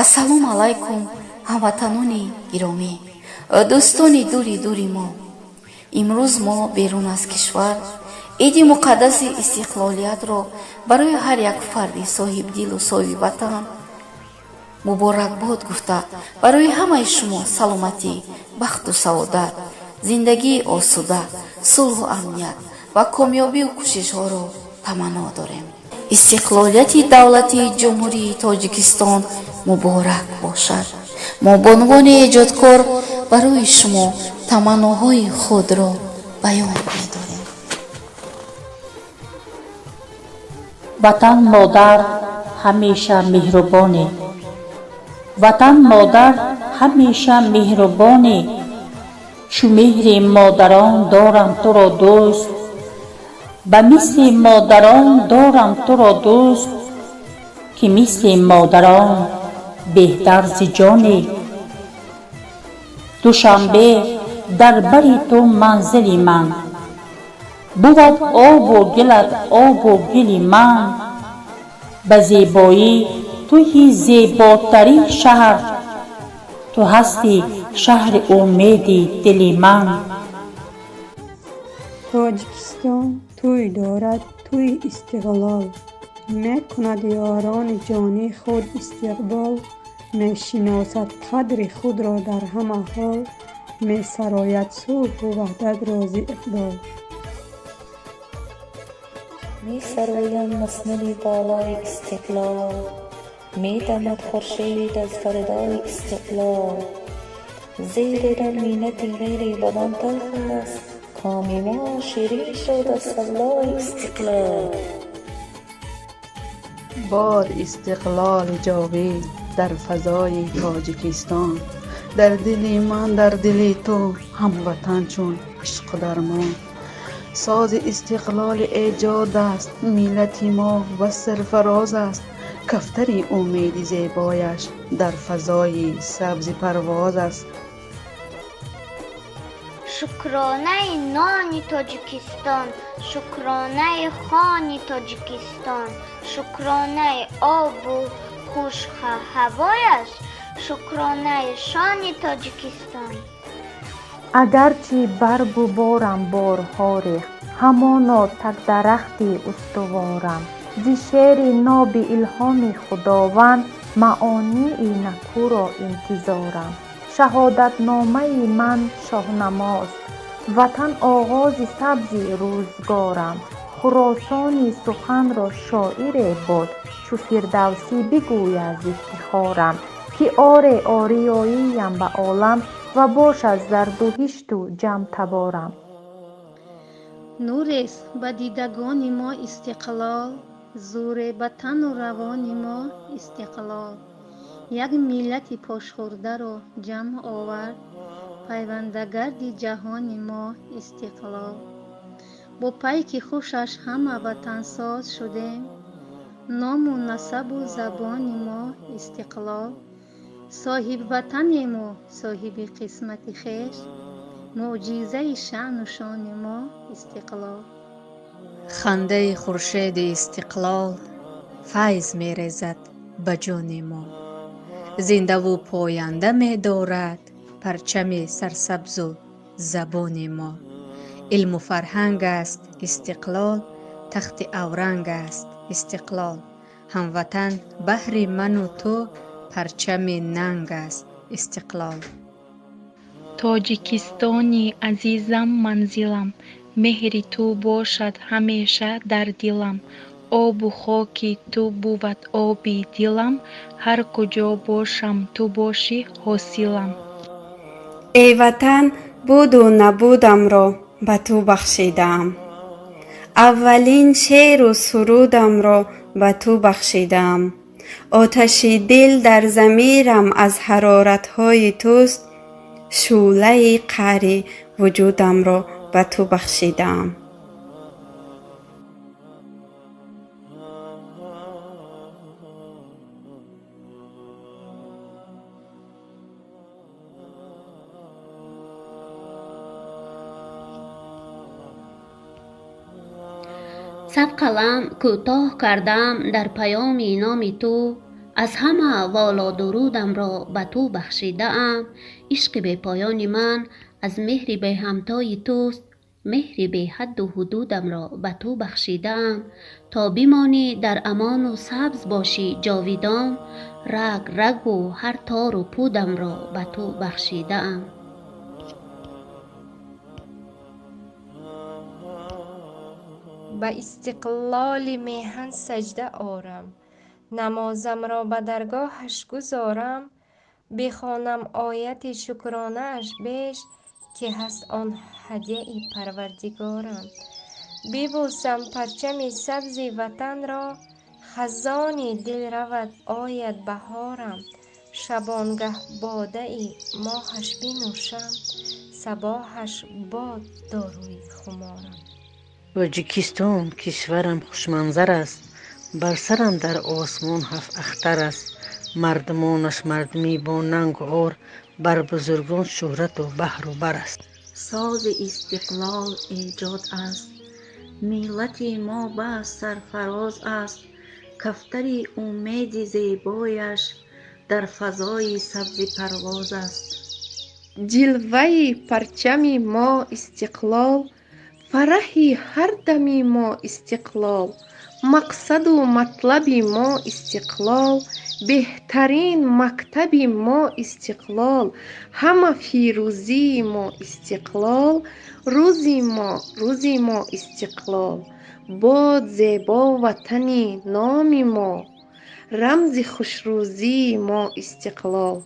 Ассалому алайкум, ҳамватанони гиромӣ, дӯстони дури дури мо. Имрӯз мо берун аз кишвар иди муқаддаси истиқлолиятро барои ҳар як фарди соҳибдилу соҳиби ватан муборакбод гуфта, барои ҳамаи шумо саломатӣ, бахту саодат, зиндагии осуда, сулҳу амният ва комёбию кӯшишҳоро таманно дорем. Истиқлолияти давлатии Ҷумҳурии Тоҷикистон муборак бошад. Мо бонувони эҷодкор барои шумо таманноҳои худро баён медорем. Ватан модар ҳамеша меҳрубонӣ, Ватан модар ҳамеша меҳрубонӣ, чу меҳри модарон дорам туро дӯст, ба мисли модарон дорам туро дӯст, ки мисли модарон беҳтар зи ҷонӣ. Душанбе дар бари ту манзили ман, бувад обу гилат обу гили ман. Ба зебоӣ туи зеботарин шаҳр, ту ҳастӣ шаҳри умеди дили ман. Тоҷикистон тӯй дорад, тӯи истиқлол, мекунад ёрони ҷонӣ худ истиқбол, мешиносад қадри худро дар ҳама ҳол, месарояд сулҳу ваҳдатро зи иқбол. Месароям маснади болои истиқлол, медамад хуршед аз фардои истиқлол. Зери миннати ғайри бадон талх аст, коми мо ширин шуд аз савлои истиқлол. Бод истиқлоли ҷовид дар фазои Тоҷикистон, дар дили ман, дар дили ту ҳамватан чун ишқу дармон. Сози истиқлоли эҷод аст, миллати мо ва сарфароз аст, кафтари умеди зебояш дар фазои сабзи парвоз аст. Шукронаи нони Тоҷикистон, шукронаи хони Тоҷикистон, шукронаи обу хушҳавояш, шукронаи шони Тоҷикистон. Агарчи баргу борам борҳо рехт, ҳамоно такдарахти устуворам. Зи шеъри ноби илҳоми Худованд маонии накӯро интизорам. Шаҳодатномаи ман шоҳнамост, ватан оғози сабзи рӯзгорам. Хуросони суханро шоире буд, чу Фирдавсӣ бигӯяд з ифтихорам, ки оре ориёиям ба олам ва бошад зардуҳишту ҷамтаборам. Нурест ба дидагони мо истиқлол, зӯре ба тану равони мо истиқлол. Як миллати пошхӯрдаро ҷамъ овард, пайвандагарди ҷаҳони мо истиқлол. Бо пайки хушаш ҳама ватансоз шудем, ному насабу забони мо истиқлол. Соҳибватанему соҳиби қисмати хеш, мӯъҷизаи шаъну шони мо истиқлол. Хандаи хуршеди истиқлол файз мерезад ба ҷони мо, зиндаву поянда медорад парчами сарсабзу забони мо. Илму фарҳанг аст истиқлол, тахти авранг аст истиқлол. Ҳамватан, баҳри ману ту парчами нанг аст истиқлол. Тоҷикистони азизам манзилам, меҳри ту бошад ҳамеша дар дилам. Обу хоки ту бувад оби дилам, ҳар куҷо бошам ту бошӣ ҳосилам. Эй Ватан, буду набудамро ба ту бахшидаам, аввалин шеъру сурудамро ба ту бахшидаам. Оташи дил дар замирам аз ҳароратҳои туст, шӯълаи қаъри вуҷудамро ба ту бахшидаам. Сад қалам кӯтоҳ кардам дар паёми номи ту, Аз ҳама воло дурудамро ба ту бахшидаам. Ишқи бепоёни ман аз меҳри беҳамтои туст. Меҳри беҳадду ҳудудамро ба ту бахшидаам. То бимонӣ дар амону сабз бошӣ ҷовидон, раг рагу ҳар тору пудамро ба ту бахшидаам. Ба истиқлоли меҳан саҷда орам, намозамро ба даргоҳаш гузорам, бихонам ояти шукронааш беш, ки ҳаст он ҳадяи Парвардигорам. Бибӯсам парчами сабзи ватанро, хазони дил равад ояд баҳорам. Шабонгаҳ бодаи моҳаш бинӯшам, сабоҳаш бод доруи хуморам. Тоҷикистон кишварам хушманзар аст, бар сарам дар осмон ҳафт ахтар аст. Мардумонаш мардуми бо нангу ор, бар бузургон шӯҳрату баҳру бар аст. Сози истиқлол эҷод аст, миллати мо бас сарфароз аст. Кафтари умеди зебояш дар фазои сабзи парвоз аст. Ҷилваи парчами мо истиқлол, фараҳи ҳар дами мо истиқлол, мақсаду матлаби мо истиқлол, беҳтарин мактаби мо истиқлол, ҳама фирӯзии мо истиқлол, рӯзи мо рӯзи мо истиқлол. Бод зебо ватани номи мо, рамзи хушрӯзии мо истиқлол.